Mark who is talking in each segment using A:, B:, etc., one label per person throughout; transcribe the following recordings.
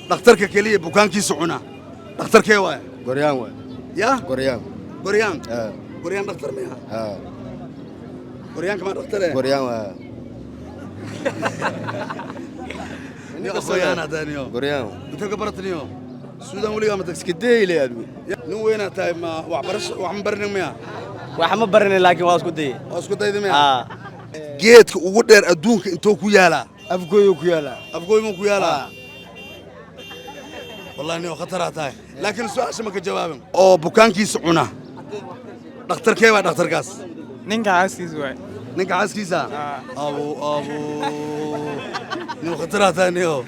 A: Dhakhtarka keliya bukaankiisa cuna dhakhtarkee waaya?
B: Goryaan waay.
A: Ya?
B: Goryaan.
A: Goryaan?
B: Ah.
A: Goryaan dhakhtar miya?
B: Ah.
A: Goryaanka maa dhakhtare?
B: Goryaan waay.
A: Niyo aqoonyahan hadda niyo.
B: Goryaan.
A: Intee ka barataniyo? Suudaan weligaa ma tagsi?
B: Iska dayle adigu.
A: Nin weynaa tahay, ma waxbarasho wax ma barinin miya?
C: Wax ma baranin, laakiin waa isku dayay.
A: Waa isku dayda miya?
C: Aa.
A: Geedka ugu dheer adduunka intuu ku yaalaa?
B: Afgooyuu ku yaalaa.
A: Afgooy muu ku yaalaa? Wallahi niyo khataraa tahay, laakiin su-aasha ma ka jawaabin. Oo bukaankiisa cuna dhakhtarkee baa dhakhtarkaas?
D: Ninka xaaskiisa waay.
A: Ninka xaaskiisa? Abu abu, niyo khataraa tahay niyo,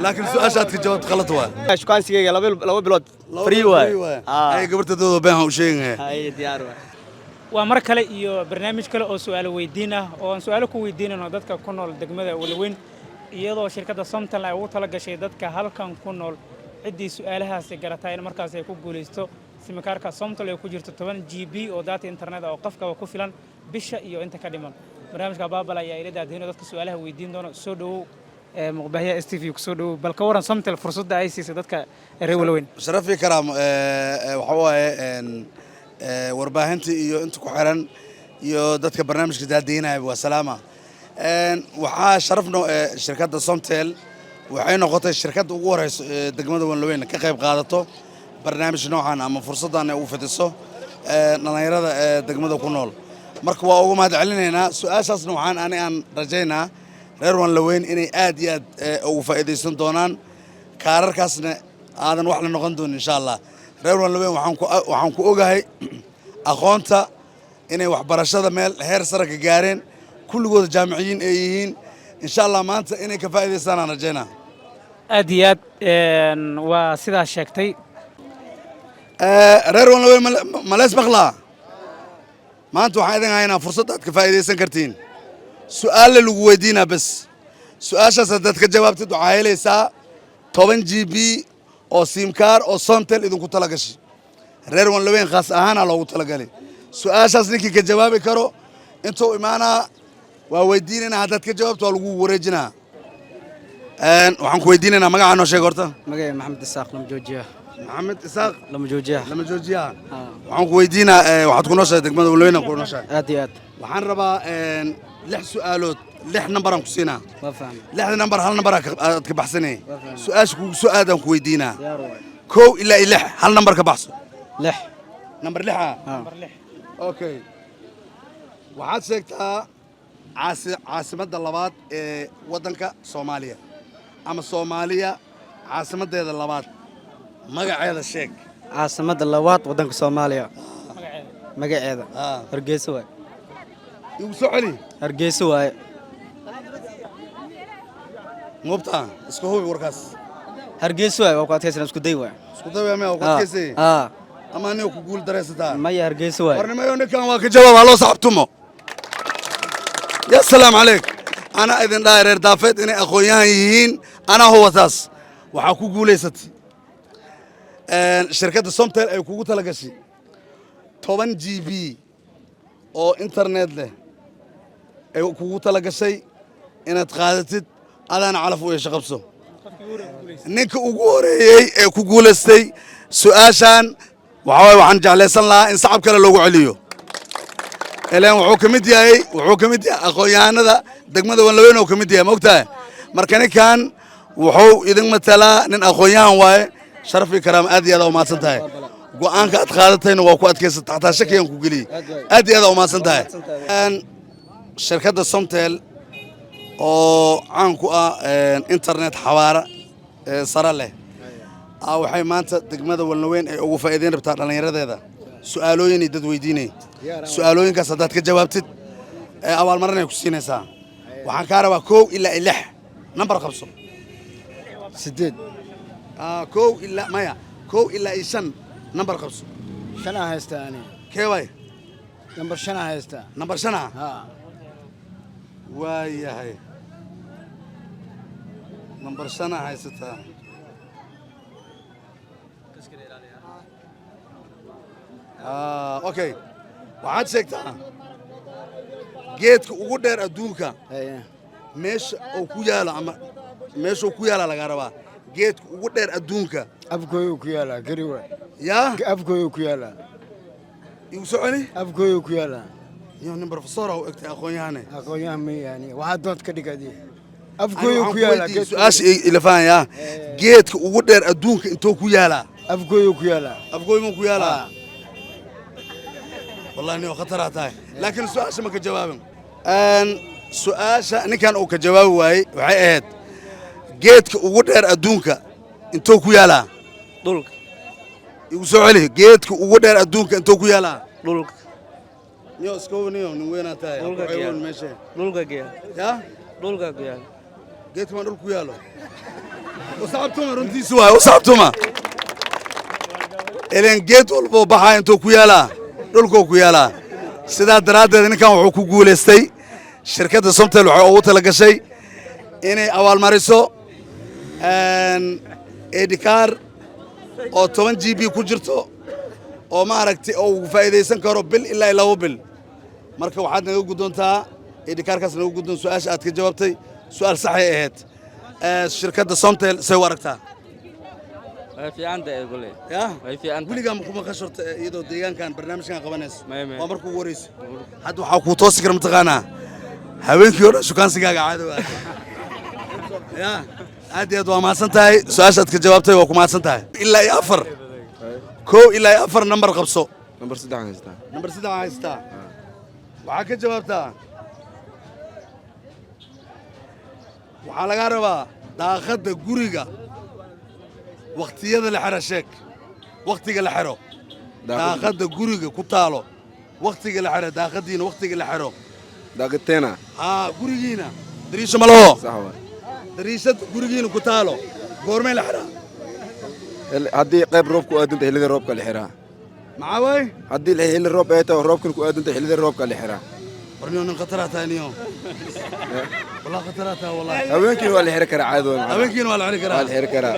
A: laakiin su-aasha aad ka jawaabta khalad waay.
C: Shukaansigayga 2 bilood free waay.
A: Ay gabartadooda been ha u sheegaya.
C: Hay, diyaar waay.
E: Waa mar kale iyo barnaamij kale oo su'aalo weydiin ah oo aan su'aalo ku weydiinayno dadka ku nool degmada Walaweyn, iyadoo shirkadda Somtel ay ugu tala gashay dadka halkan ku nool ciddii su'aalahaasi garataa in markaas ay ku guulaysto simikaarka Somtel ay ku jirto 10 GB oo data internet ah oo qofkaba ku filan bisha iyo inta ka dhiman. Barnaamijka Baabal ayaa ila daadihino dadka su'aalaha weydiin doona. Soo dhowow ee muqbahya STV, ku soo dhowow. Bal ka waran Somtel fursadda ay siisay dadka reer Walaweyn?
A: Sharafi karaam, waxa waaye warbaahinta iyo inta ku xiran iyo dadka barnaamijka daadiinaya waa salaama. Waxaa sharafno shirkadda Somtel waxay noqotay shirkadda ugu horeyso ee degmada Wanlaweyn ka qayb qaadato barnaamij noocan ama fursaddan ay ugu fidiso dhallinyarada ee degmada ku nool. Marka waa ugu mahad celinaynaa. Su-aashaasna waxaan ani aan rajaynaa reer Wanlaweyn inay aad iyo aad ugu faa'iidaysan doonaan, kaararkaasna aadan wax la noqon doonin insha Allah. Reer Wanlaweyn waxaan ku ogahay aqoonta, inay waxbarashada meel heer sare ka gaareen, kulligooda jaamiciyiin ay yihiin. Insha Allah maanta inay ka faa'iidaystaan aan rajaynaa.
E: Aad iyo aad, waa sidaa sheegtay.
A: Reer Wanlaweyn, malees maqlaa? Maanta waxaan idin haynaa fursad aad ka faa'iidaysan kartiin. Su'aalle lagu weydiinaa bes, su-aashaas haddaad ka jawaabtid waxaa helaysaa 10 GB oo simkaar oo Somtel idinku tala gashay. Reer Wanlaweyn khaas ahaana loogu talagalay. Su-aashaas ninkii ka jawaabi karo intuu imaanaa waa weydiinayna, haddaad ka jawaabto waa lagu wareejinaa. Waxaan ku weydiinaynaa, magacaa noo sheeg horta.
F: Magacay Maxamed Isaaq Lama Joojiya.
A: Maxamed Isaaq.
F: Lama Joojiya.
A: Lama Joojiya. Waxaan ku weydiinaa, waxaad ku nooshahay degmada Wanlaweyn ku nooshahay?
F: Aad iyo aad.
A: Waxaan rabaa lix su'aalood, lix nambaraan ku siinaa.
F: Waa fahmay.
A: Lixda nambar hal nambar aad ka baxsanay.
F: Waa fahmay.
A: Su-aasha kugu soo aadaan ku weydiinaa.
F: Diyaar waay.
A: 1 ilaa iyo 6 hal nambar ka baxso.
F: 6.
A: Nambar lixa?
F: Ah.
A: Okay, waxaad sheegtaa caasimadda labaad ee waddanka Soomaaliya, ama Soomaaliya caasimaddeeda labaad magaceeda sheeg.
F: Caasimadda labaad waddanka Soomaaliya magaceeda?
A: Ah.
F: Hargeysa waay.
A: Igu soo celi.
F: Hargeysa waaye.
A: Muubta iska hubi warkaas.
F: Hargeysa waay, waa ku adkaysan, isku day waay.
A: Isku day miya? Ku adkaysay?
F: Ah.
A: Ama aniga ku guul daraysataa?
F: Maya, Hargeysa waay.
A: Warnimayo, ninkan waa ka jawaab, haloo saxabtumo. Ya salaam calayk, anaa idin dhahay reer Daafeed inay aqoon-yahan yihiin, anaa huwa taas. Waxaa ku guulaysatay shirkadda Somtel ay kugu tala gashay 10 GB oo internet leh ay kugu tala gashay inaad qaadatid, adaana calaf u yeesho. Qabso. Ninka ugu horeeyey ee ku guulaystay su-aashan waxaa waye, waxaan jeclaysan lahaa in sacab kale loogu celiyo ilaan wuxuu ka mid yahay aqoon-yahanada degmada Wanlaweyn oo ka mid yahay, maogtahay? Marka ninkan wuxuu idin matalaa, nin aqoon-yahan waaye. Sharaf iyo karaama, aad iyo aad aa umahadsan tahay. Go'aanka aad qaadatayna waa ku adkaysata, xataa shakiyaan ku geliyey. Aad iyo aad aa umahadsan tahay. Shirkadda Somtel oo caan ku ah internet xawaara sare leh waxay maanta degmada Walnaweyn ay ugu faa'iideyn rabtaa dhallinyaradeeda su'aalooyinay dad weydiinay. Su'aalooyinkaas haddaad ka jawaabtid, abaalmarin ay ku siinaysaa. Waxaan kaa rabaa 1 ilaa iyo 6 nambar qabso.
B: 8.
A: Kow ilaa, maya, 1 ilaa iyo 5 nambar qabso.
B: 5 aan haystaa ani.
A: Kee waay?
B: Nambar 5 aan haystaa.
A: Nambar 5 ah?
B: Haa.
A: Waayahay, nambar 5 aa haysataa. Okay, waxaad sheegtaa geedka ugu dheer adduunka
B: Haye.
A: meesha uu ku yaalo, ama meesha uu ku yaala lagaa rabaa. Geedka ugu dheer adduunka?
B: Afgooyuu ku yaalaa, gari waay.
A: Yaa?
B: Afgooyuu ku yaalaa.
A: Igu soconi.
B: Afgooyuu ku yaalaa.
A: Iyo nin professor u egtay, aqoon-yahane.
B: Aqoon-yahan ma yaani, waxaa dood ka dhigadi.
A: Ani
B: Afgooyuu
A: waxaan
B: ku
A: ku
B: yaalaa.
A: weydiiyey su-aasha ilafahanyaa, geedka ugu dheer adduunka intuu ku yaalaa?
B: Afgooyuu ku yaalaa.
A: Afgooy ma ku yaalaa? Wallahi nin khataraa tahay, laakiin su-aasha ma ka jawaabin. Su-aasha ninkan uu ka jawaabi waayey waxay ahayd, geedka ugu dheer adduunka intuu ku yaalaa?
C: Dhulka.
A: Igu soo celi, geedka ugu dheer adduunka intuu ku yaalaa?
C: Dhulka.
A: Niyo iska niyo, nin weynaa tahay.
C: Dhulka
A: Ha ku
C: ku yaala.
A: ceeboon meesha.
C: Dhulka ku yaal.
A: Ya?
C: Dhulka ku yaal.
A: Geedka maa dhulka ku yaalo? Usacabtuma, runtiisu waay, usacabtuma. Ileen geed walboo baxaa intuu ku yaalaa? Dhulkuu ku yaalaa. Sidaa daraaddeed ninkan wuxuu ku guulaystay, shirkadda Somtel waxay ugu tala gashay inay abaalmariso ID card oo 10 GB ku jirto, oo maaragtay oo uu faa'iidaysan karo bil ilaa 2 bil. Marka waxaad naga guddoontaa ID cardkaas, naga guddoon. Su-aasha aad ka jawaabtay su-aal saxay ahayd. Shirkadda Somtel say u aragtaa?
C: Way fiican tahay kule.
A: Ya?
C: Way fiican tahay.
A: Weligaa ma kuma qashorta iyadoo deegaankan barnaamijkan qabanayso?
C: Maya, maya.
A: Waa marka ugu horeyso. Hadda waxaa kuu toosi kara, mataqaanaa, habeenkii oo dhan shukaansigaaga caado ah. Ya, aad iyo aad waa mahadsan tahay. Su-aashaad ka jawaabtay waa ku mahadsan tahay. Ilaa iyo afar, kow ilaa iyo afar nambar qabso.
D: Nambar 3 haystaa.
A: Nambar 3 haystaa. Waxaa ka jawaabtaa, waxaa lagaa rabaa daaqadda guriga wakhtiyada la xero sheeg, wakhtiga la xero. Daaqadda guriga ku taalo wakhtiga la xero, daaqadiina wakhtiga la xero.
D: Daaqiteena?
A: Haa, gurigiina dariisho ma laho?
D: Sax waay.
A: Dariishada gurigiina ku taalo goormee la xiraa?
D: Haddii qayb roob ku aadanta, xillida roobka la xiraa.
A: Maxaa waay?
D: Haddii xilli roob ay tahay oo roobkan ku aadanta, xillida roobka la xiraa.
A: Warniyo, nin khataraa tahay niyo, wallah khataraa tahay wallahi.
D: Habeenkiina waa la xiri karaa, caadi waay macnaha.
A: Habeenkiina waa la xiri karaa?
D: Waa la xiri karaa.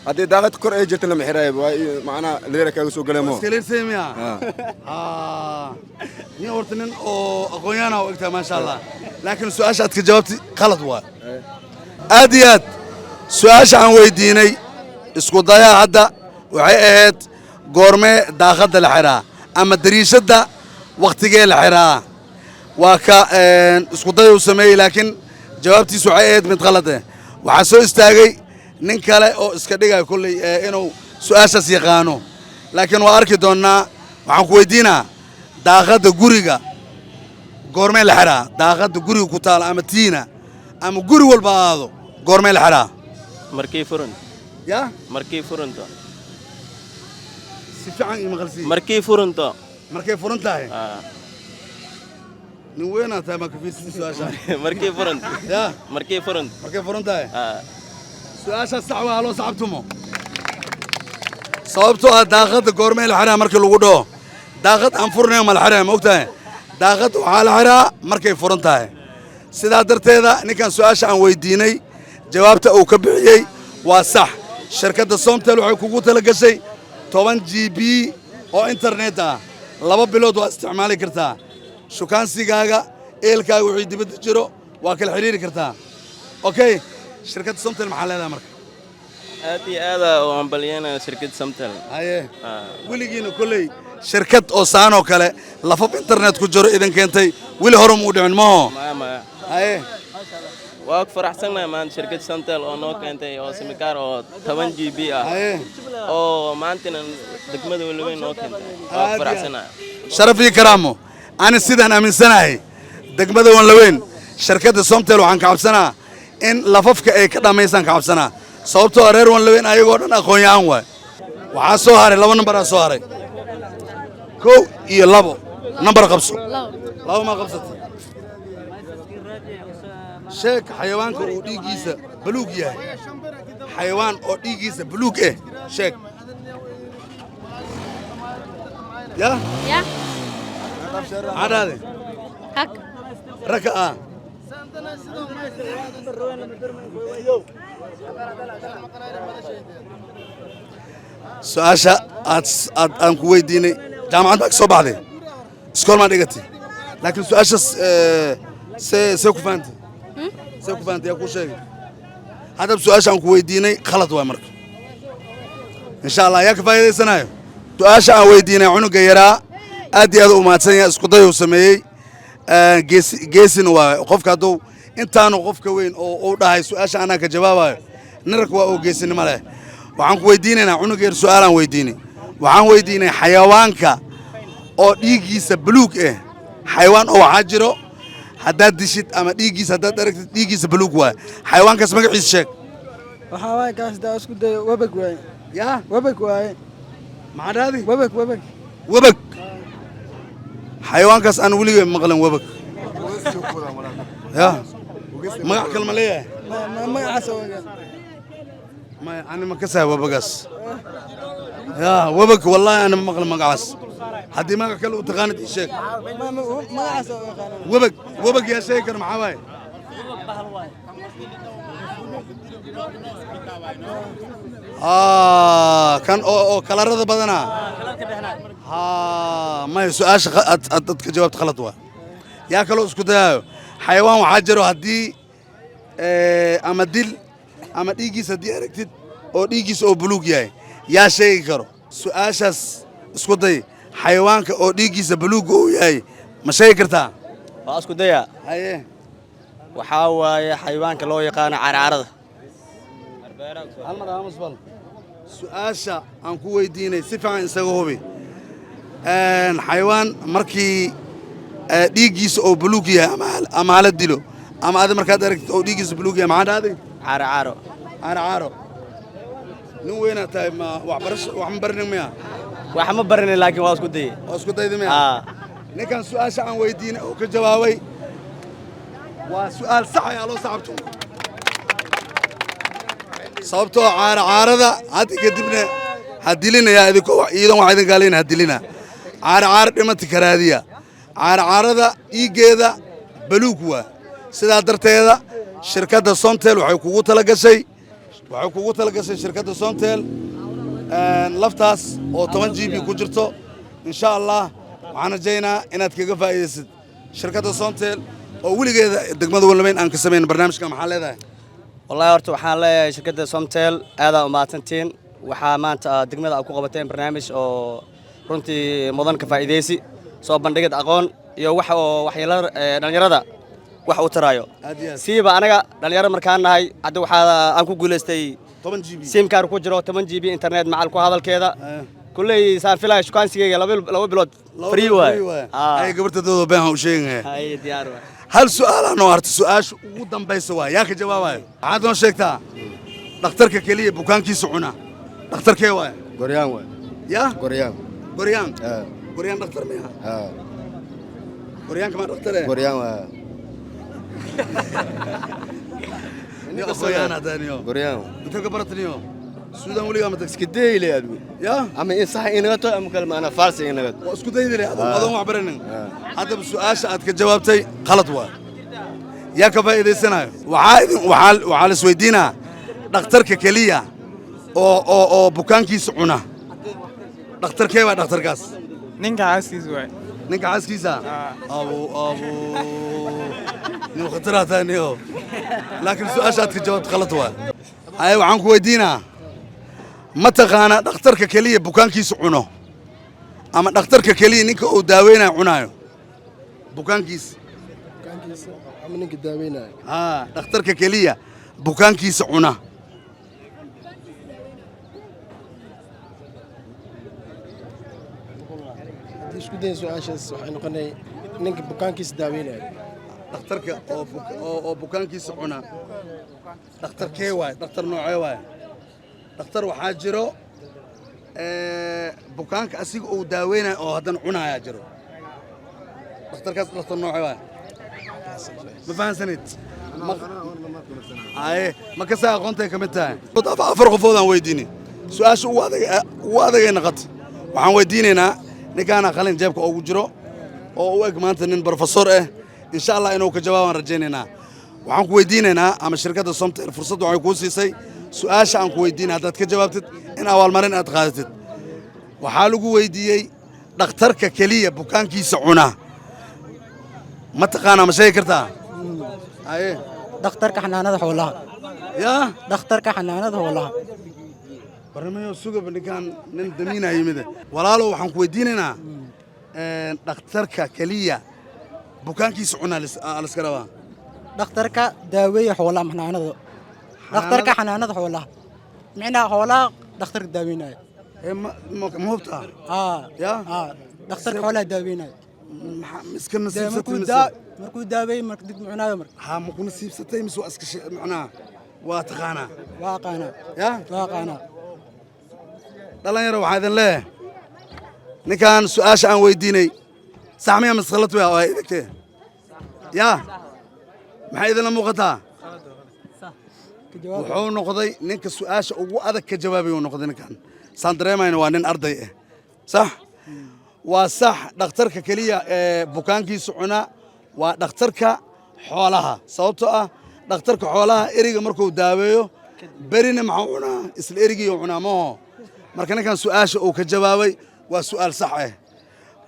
D: Haddii daaqad kor ay jirto lama xiraayo, waa macnaha leera kaaga soo galay moo.
A: Iskaleersay miya?
D: Haa.
A: Haa, nin horta nin oo aqoon-yahan u egtahay, maasha Allah, laakiin su-aasha aad ka jawaabtay qalad waa aad iyo aad. Su-aasha aan weydiinay isku dayaa hadda waxay ahayd, goormee daaqadda la xiraa ama dariishadda wakhtigee la xiraa? Waa ka isku day uu sameeyey, laakiin jawaabtiisu waxay ahayd mid qalad eh. Waxaa soo istaagay nin kale oo iska dhigayo kolley inuu su-aashaas yaqaano, laakiin waa arki doonnaa. Waxaan ku weydiinaa, daaqadda guriga goormee la xiraa? Daaqadda guriga ku taala, ama tiina ama guri walba aado, goormee la xiraa?
G: Markii furan.
A: Ya?
G: Markii furanto.
A: Si fiican ii maqalsii.
G: Markii furanto.
A: Markay furan tahay?
G: Ah.
A: Nin weynaa tahay, maa ka fiirsid su-aasha?
G: Markii furanto.
A: Ya?
G: Markii furanto.
A: Markay furan tahay?
G: Ah.
A: Su-aashaas sax waa, haloo sacabtumo. Sababtoo ah daaqadda goormee la xiraa markii lagu dhaho, daaqad aan furnayn ma la xiraa, ma ogtahay? Daaqadda waxaa la xiraa markay furan tahay. Sidaa darteeda ninkan su-aasha aan weydiinay jawaabta uu ka bixiyey waa sax. Shirkadda Somtel waxay kugu tala gashay 10 GB oo internet ah, 2 bilood waa isticmaali kartaa. Shukaansigaaga, eelkaaga wixii dibadda jiro waa kala xidhiiri kartaa. Okay, shirkadda Somtel maxaa leedahay marka?
G: Aad iyo aada u hambalyeynaya shirkadda Somtel.
A: Haye.
G: Ah.
A: Weligiina kolley shirkad oo saan oo kale lafaf internet ku jiro idin keentay weli hore muu dhicin maho?
G: Maya, maya.
A: Haye.
G: Waa ku faraxsannahay maanta shirkadda Somtel oo noo keentay oo SIM card oo 10 GB ah.
A: Haye.
G: Oo maantana degmada Walaweyn noo keentay, waa ku faraxsannahay.
A: Sharaf iyo karaamo. Ani sidaan aaminsanahay, degmada Wanlaweyn shirkadda Somtel waxaan ka cabsanaa in lafafka ay ka dhammaysaan ka cabsanaa, sababtoo ah reer Wanlaweyn ayagoo dhan aqoon-yahan waay. Waxaa soo haray laba nambaraa soo haray, kow iyo labo. Nambar qabso. Labo maa qabsatay? Sheeg xayawaanka uu dhiiggiisa buluug yahay. Xayawaan oo dhiiggiisa buluug eh sheeg. Ya?
H: Ya.
A: Maxaa dhahday?
H: Hak.
A: Raka ah. Su-aasha aad aad aan ku weydiinay, jaamacad baa ka soo baxday, iskool maa dhigatay, laakiin su-aashaas see ku fahantay? See ku fahantay? Yaa kuu sheegay? Haddaba su-aasha aan ku weydiinay khalad waay. Marka insha Allah yaa ka faa'iidaysanayo su-aasha aan weydiinay cunuga yaraa? Aad iyo aad u mahadsan yahay, isku day uu sameeyey. Geesi geesina waa qofka hadduu intaanu qofka weyn oo uu dhahay su-aasha anaa ka jawaabayo, nirarka waa oo geesinimo leh. Waxaan ku weydiinaynaa cunuga yar su-aalaan weydiinay. Waxaan weydiinay xayawaanka oo dhiiggiisa buluug ah. Xayawaan oo waxaa jiro haddaad dishid ama dhiiggiisa haddaad aragtid dhiiggiisa buluug waay. Xayawaankaas magaciisa sheeg.
H: Waxaa waaye kaas daa isku dayo, webeg waaye.
A: Yaa?
H: Webeg waaye.
A: Maxaa dhahdi?
H: Webeg, webeg.
A: Webeg. Xayawaankaas aan weligay maqlan webeg. Ya magac kale ma leeyahay?
H: Magacaas oga.
A: Maya, ani ma kasahay webagaas. Ya webeg, wallahi ani ma maqlan magacaas. Haddii magac kale u taqaanid ii sheeg.
H: Magacaas oo yaqaana.
A: Webeg, webeg yaa sheegi kara? Maxaa waaye? Kan oo kalarada badanaa. Haa, maya, su-aasha aad ka jawaabta khalad waa. Yaa kaloo isku dayaayo? Xayawaan waxaa jiro haddii ama dil ama dhiiggiisa haddii aragtid oo dhiiggiisa oo buluug yahay. Yaa sheegi karo su-aashaas? Isku day. Xayawaanka oo dhiiggiisa buluugga uu yahay ma sheegi kartaa?
F: Waa isku dayaa.
A: Haye.
F: Waxaa waaye xayawaanka loo yaqaano carcarada.
A: Hal mar aamus bal. Su-aasha aan ku weydiinay si fiican isaga hubi. Xayawaan markii dhiiggiisa oo buluug yahay ama hala dilo ama adi markaad aragtid oo dhiiggiisa buluug yahay, maxaa dhahday?
F: Carcaro.
A: Caaro caaro. Nin weynaa tahay, ma waxbarasho wax ma barinin miya?
F: Wax ma barinin, laakiin waa isku dayay.
A: Waa isku dayda miya?
F: Aa.
A: Ninkan su-aasha aan weydiinay oo ka jawaabay waa su'aal sax ayaa loo sacabto, sababtoo caara caarada hadda kadibna ha dilinayaa idinko iidan waxaa idin gaalayna ha dilina. Caara caara dhimati karaadiya. Caara caarada dhiiggeeda baluug waa. Sidaa darteeda shirkadda Somtel waxay kugu talagashay, waxay kugu talagashay shirkadda Somtel laftaas oo 10 GB ku jirto. Insha Allah waxaan rajaynaa inaad kaga faa'iidaysid. Shirkadda Somtel oo weligeeda degmada Wanlaweyn aan ka samayn barnaamijka, maxaa leedahay?
F: Wallahi horta waxaan leeyahay shirkadda Somtel aadaa u mahadsantiin. Waxaa maanta aad degmada aad ku qabateen barnaamij oo runtii mudan ka faa'iidaysi, soo bandhigid aqoon iyo wax oo waxyeelada dhallinyarada wax u taraayo.
A: Aad iyo aad.
F: Siiba anaga dhalinyaro markaan nahay, hadda waxaa aan ku guulaystay
A: 10 GB
F: SIM card ku jiro 10 GB internet macal ku hadalkeeda. Kulley saan filaya shukaansigayga 2 bilood free waay.
A: Ay gabartadooda been ha u sheegaya.
F: Hay, diyaar waay.
A: Hal su'aal aan noo hartay, su-aasha ugu dambaysa waa yaa ka jawaabayo. Waxaad noo sheegtaa dhakhtarka keliya bukaankiisa cuna dhakhtarkee waay?
D: Goryaan waay.
A: Ya?
D: Goryaan.
A: Goryaan?
D: Haa.
A: Goryaan dhakhtar miya?
D: Haa.
A: Goryaanka maa dhakhtar eh?
D: Goryaan waay.
A: Niyo aqoon hadaniyo.
D: Goryaan.
A: Inta ka barataniyo Suudaan weligaa ma tagsi?
D: Iska dayle adigu.
A: Ya.
D: Ama in sax inaga to ama kale maana false inaga.
A: Waa isku daydile adoon wax baranin. Haddaba su-aasha aad ka jawaabtay khalad waa. Yaa ka faa'iidaysanayo? Waxaa idin waxaa la isweydiinaa dhakhtarka keliya oo bukaankiisa cuna dhakhtarkee waa dhakhtarkaas?
I: Ninka xaaskiisa waay.
A: Ninka xaaskiisa? Abu abu nin khataraa tahay niyo, laakiin su-aasha aad ka jawaabtay khalad waa. Haye, waxaan ku weydiinaa, ma taqaanaa dhakhtarka keliya bukaankiisa cuno ama dhakhtarka keliya ninka uu daaweynayo cunaayo bukaankiisa?
B: Bukaankiisa ama ninka daaweynaayo?
A: Haa, dhakhtarka keliya bukaankiisa cuna.
B: Haddii isku dayin su-aashaas, waxay noqonay ninka bukaankiisa daaweynaayo.
A: Dhakhtarka oo bukaankiisa cuna dhakhtarkee waay? Dhakhtar noocee waay? Dhakhtar waxaa jiro bukaanka asiga uu daaweynayo oo haddana cunayaa jiro. Dhakhtarkaas dhakhtar noocee waay? Ma fahansanid? Aye, ma kasaa aqoontay ka mid tahay. Afar qofood aan weydiinay su-aasha ugu adag, ugu adagay noqotay. Waxaan weydiinaynaa ninkaana qalin jeebka ugu jiro oo u eg maanta nin brofesor ah. Insha Allah inuu ka jawaabaan rajaynaynaa. Waxaan ku weydiinaynaa ama shirkadda Somtel fursad waxay kuu siisay su-aasha aan ku weydiinay haddaad ka jawaabtid in abaalmarin aad qaadatid. Waxaa lagu weydiiyey dhakhtarka keliya bukaankiisa cuna, ma taqaanaa? Ma sheegi kartaa? Haye.
H: Dhakhtarka xanaanada xoolaha.
A: Yaa?
H: Dhakhtarka xanaanada xoolaha.
A: Barnaamijyo sugaba, ninkaan nin damiinaa yimid. Walaalow, waxaan ku weydiinaynaa, dhakhtarka keliya bukaankiisa cunaa liska rabaa.
H: Dhakhtarka daaweeya xoolaha, xanaanada, dhakhtarka xanaanada xoolaha, micnaha xoolaha dhakhtarka daaweynaya.
A: Ma hubtaa?
H: Aa.
A: Yaa?
H: Aa, dhakhtarka xoolaha daaweynaya.
A: Iska
H: Dee
A: nasiibsatay
H: markuu
A: mise?
H: Markuu daaweeyey marka dib mucunaayo marka.
A: Haa, ma ku nasiibsatay mise waa iska macnaha waa taqaanaa?
H: Waa aqaanaa.
A: Yaa?
H: Waa aqaanaa.
A: Dhalinyaro, waxaa idin leeyahay, ninkan su-aasha aan weydiinay sax miya mise khalad waa? Waa idinke. Yaa, maxay idinla muuqataa? Wuxuu noqday ninka su-aasha ugu adag ka jawaabay uu noqday ninkan. Saan dareemayna waa nin arday ah. Sax waa sax. Dhakhtarka keliya ee bukaankiisa cuna waa dhakhtarka xoolaha, sababtoo ah dhakhtarka xoolaha eriga markuu daaweeyo berina maxuu cunaa? Isla erigii cunaa maho. Marka ninkan su-aasha uu ka jawaabay waa su'aal sax ah.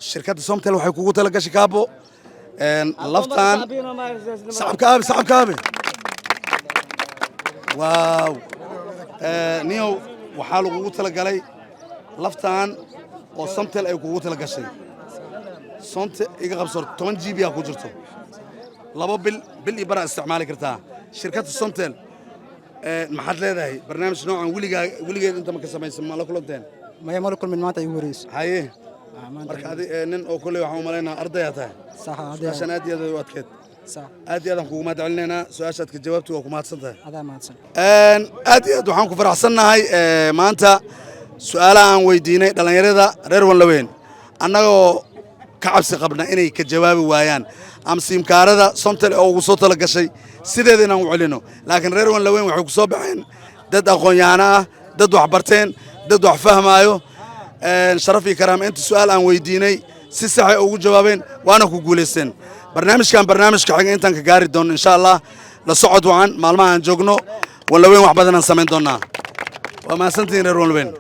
A: Shirkadda Somtel waxay kugu tala gashay kaabo laftaan. Sacabka aabi, sacabka aabi. Waaw. Niyow, waxaa lagugu talagalay laftaan oo Somtel ay kugu tala gashay. Somtel iga qabso, 10 GB aa ku jirto, 2 bil, bil iyo baraa isticmaali kartaa. Shirkadda Somtel maxaad leedahay? Barnaamij noocan weligaa, weligeed inta ma ka samaysan, ma la kulanteen?
H: Maya, mala kulmin, maanta igu horeyso.
A: Haye, marka adi nin oo kolley waxaan u malaynaa ardayaa tahay.
H: Sax, arday.
A: Su-aashan aad iyo aad ay u adkeed.
H: Sax.
A: Aad iyo aad aan kugu mahad celinaynaa. Su-aashaad ka jawaabti, waa ku mahadsan tahay.
H: Adaa mahadsan.
A: Aad iyo aad waxaan ku faraxsannahay maanta su'aalaha aan weydiinay dhallinyarada reer Wanlaweyn, annagoo ka cabsi qabna inay ka jawaabi waayaan ama siimkaarada Somtel oo ugu soo tala gashay sideeda inaan u celino, laakiin reer Wanlaweyn waxay ku soo baxeen dad aqoon-yahano ah, dad wax barteen, dad wax fahmaayo. Sharaf iyo karaama, inta su'aal aan weydiinay si saxay ugu jawaabeen, waana ku guulaysteen. Barnaamijkan barnaamijka xiga intaan ka gaari doono, insha Allah, la socod wacan. Maalmaha aan joogno Wanlaweyn wax badan aan samayn doonaa. Waa mahadsantihiin reer Wanlaweyn.